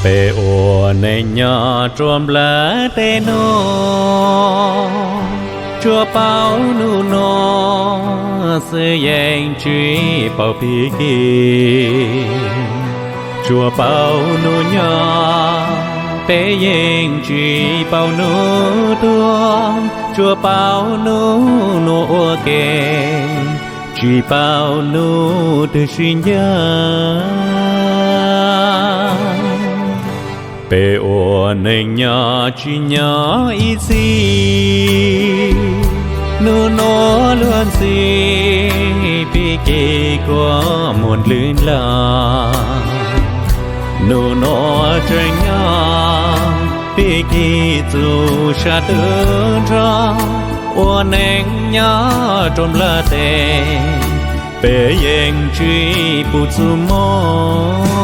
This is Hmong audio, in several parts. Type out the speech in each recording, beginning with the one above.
Peb ua neej nyob rua nplaj teb nuav, tsuas paub nub nua xwb yeej tsi paub pig kig. Tsuas paub nub nyob, peb yeej tsi paub nub tuag. Tsuas paub nub nua ua ke, tsi paub nub twg sib ncaj. Peb ua neej nyob tsi nyob ib txhis, nub nua luag ntxhi, pig kig kuas muag ndlwb nlaj. Nub nua tseem nyob, pig kig txuj sa tw nrho, ua neej nyob rua nplaj teb, peb yeej tsi pum txuj mob.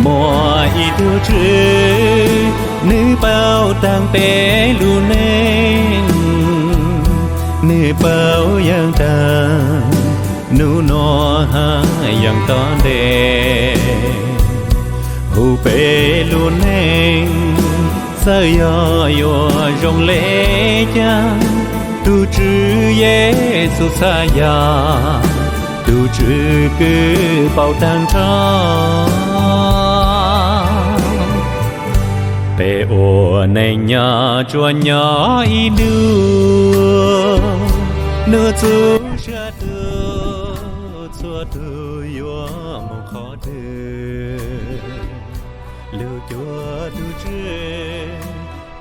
Muaj ib tug Tswv, nwg paub taag peb lub neej, nwg paub yeej taag nub nua hab yeej tom ntej. Hu peb lub neej, txawm yog yuav zoo le caag, tug Tswv Yexus txhaj yog tug Tswv kws paub taag nrho. Peb ua neej nyob tsuas nyob ib nub, nub txuj sa tw txhua tug yuav moog qhov twg. Lug cuag tug Tswv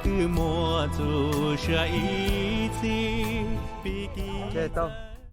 kws muaj txuj sa ib txhis, pig kig tau